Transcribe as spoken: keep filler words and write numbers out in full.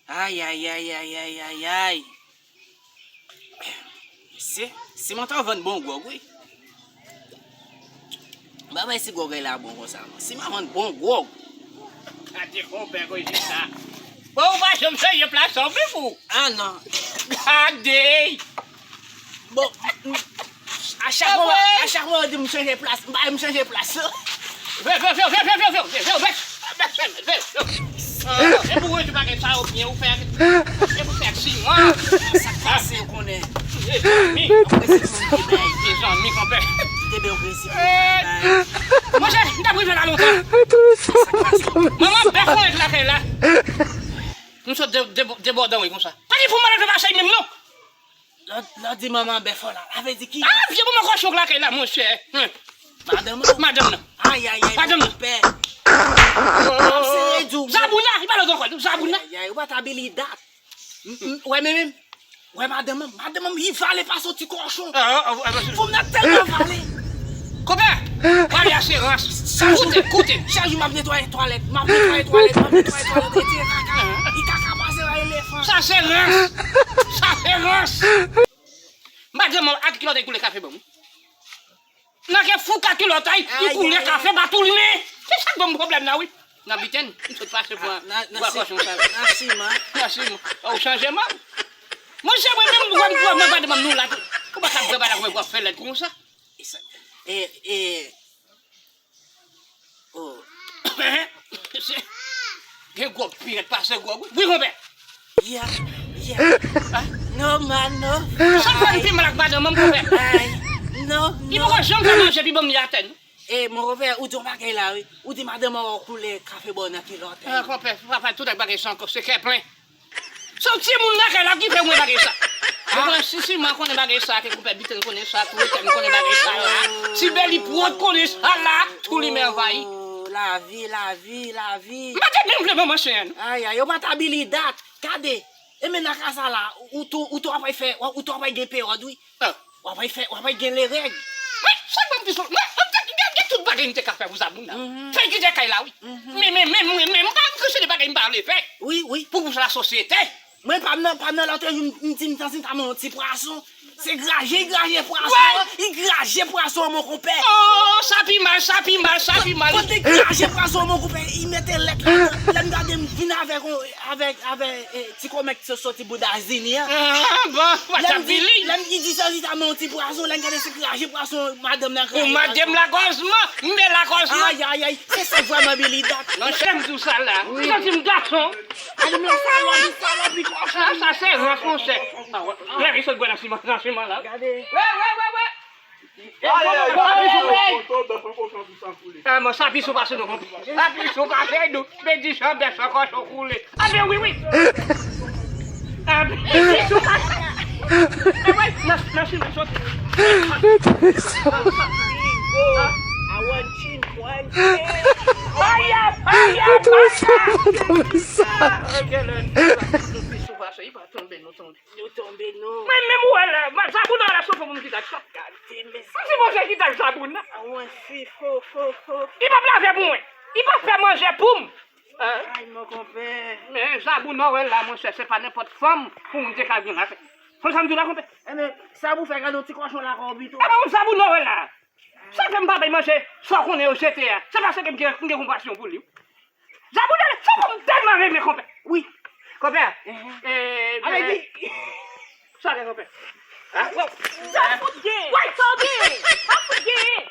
Ay, ay, ay, ay, ay, ay, ay. Se, se mwen ta vann bon gwòg, wi. Ba bay si gwòg la bon konsa, non. Si mwen vann bon gwòg. Gade konpè Gojita. Bon, ou pa janm chanje plas ou, wi, pou. Ah, non. Gade! Bon, a chak moman, a chak moman, di m chanje plas, m pa, m chanje plas. Vè, vè, vè. E pou ou di bagay sa yo byen, ou fè, e pou fè siman. Sa k pase, ou konnen. Mezanmi, mezanmi, konpè. Kite byen, ou prensip. Monchè, m t ap rive la lontan. Manman bèf mwen lakay la. M sot de, de, debòdan, wi, konsa. Pa gen pou malad pase menm, non. Lè w di manman bèf la, la vle di ki? Ah, vye manman kòchon k lakay la, monchè. Madanm nan? Madanm nan. Ay, ay, ay, madanm nan. Pè. Zabouna, li pa lòt ankò, non, Zabouna. Ay, ay, ou pa ta bili dat. Wè, men, men, wè, madanm nan, madanm nan, li vale pase yon ti kòchon. Fanm nan tèlman vale. Konpè, w ale aserans. Koute, koute. Chak jou m ap netwaye twalèt, m ap netwaye twalèt, m ap netwaye twalèt, retire kaka. Li kaka pase yon elefan. Sa se rans. Sa se rans. Madanm mwen ak kilòt li koule kafe ban mwen. Nan ke fou ka kilòt ay, li koule kafe ba tou limen. Se sa k ban m pwoblèm nan, wi. Nan biten, m sot pase pran bwa kòchon sa. Nan siman. Nan siman. Ou chanje man. Monchè, mwen menm, mwen, mwen, mwen, madanm nou la tou. Ou pa ka bwè bagay la, mwen, mwen fè lèd konsa. E, e, Oh. Gen gwòg pi rèd pase gwòg, wi. Wi, konpè. Yeah, yeah. No man, no. Sa fè m pi mal ak madanm mwen, konpè. Ay, no, no. Li poko janm fè manje pi ban m li atè, non. E, mon konpè, ou di yon bagay la, wi. Ou di madanm an wè w koule kafe ba w nan kilòt. Ah, konpè, papa, tout ak bagay sa ankò, se kè plen. Se yon timoun lakay la ki fè mwen bagay sa. Mwen konnen si siman konnen bagay sa, ke konpè biten konnen sa, tou etèn konnen bagay sa la. Ti bèl li pwòt konnen sa la, tou li men anvayi. Oh, lavi, lavi, lavi. M pa te menm vle manman chen an, non. Ay, ay, yo pa ta bili dat. Gade. E men nan ka sa la, ou tou, ou tou apre fè, ou tou apre gen peròd, wi. Ah. W ap fè, w ap gen lerèg. Wi, sa ban m di sou. Mwen, mwen te gen, gen tout bagay m te ka fè pou Zabouna. Fè ki te kay la, wi. Men, men, men, mwen, men, m pa anpeche de bagay m pa vle fè. Wi, wi. Pou, pou lasosyete. Mwen, pa m nan, pa m nan lòt jou, m, m di m tanzantan m yon ti pwason. Se graje, li graje pwason an, li graje pwason an, mon konpè. Oh, sa pi mal, sa pi mal, sa pi mal. Kote li graje pwason an, mon konpè, li mete lèt ladan. Lè m gade, m vin avèk yon, avèk, avèk, eh, ti kòmèk ki sot soti bouda Zini an. Ah, bon, w ap di li. Lè m di sa, li ta men yon ti pwason, lè m gade se kraje pwason, madanm nan kraje. Ou madanm lakòzman, m de lakòzman. Ay, ay, ay, se sa vrèman bili dat. Monchè, m di w sa la. Wi. Ou santi m gason? Alime salòp, salòp, li kòchon. Sa, sa se rans, monchè. Lè li sot bwè nan siman, nan siman la. Gade. Wè, wè, wè, wè. Ah, mwen, sa pi sou pase nou, konpè. Sa pi sou pase nou. Men di jan bèf ankò sou koule. Anben wi, wi. Anben wi, sou pase. E wè, nan, nan siman soti. Aya, aya, aya. Anben lè, sa pi sou pase, li pa tonbe, nou tonbe. Nou tonbe, non. Mwen menm ou wè la, Zabouna la chofè pou m kite ak sa. Gade, men. M sipoze kite ak Zabouna. Awen, si, fo, fo, fo. Li p ap lave pou mwen. Li p ap fè manje pou m. Ay, mon konpè. Men Zabouna wè la, monchè, se pa nenpòt fanm pou moun te ka gen la. Fò sa m di w la, konpè. Enben, sa pou fè gade yon ti kòchon la kò pito. Enben, Zabouna wè la. Sa fè m pa bay manje, sa w konnen yo jete a. Se paske m gen, m gen konpasyon pou li. Zabouna, se pou m tèlman renmen konpè. Wi. Konpè. Eh, ale di. Sa gen konpè. Sa fout gen. Sa w gen. Sa fout gen.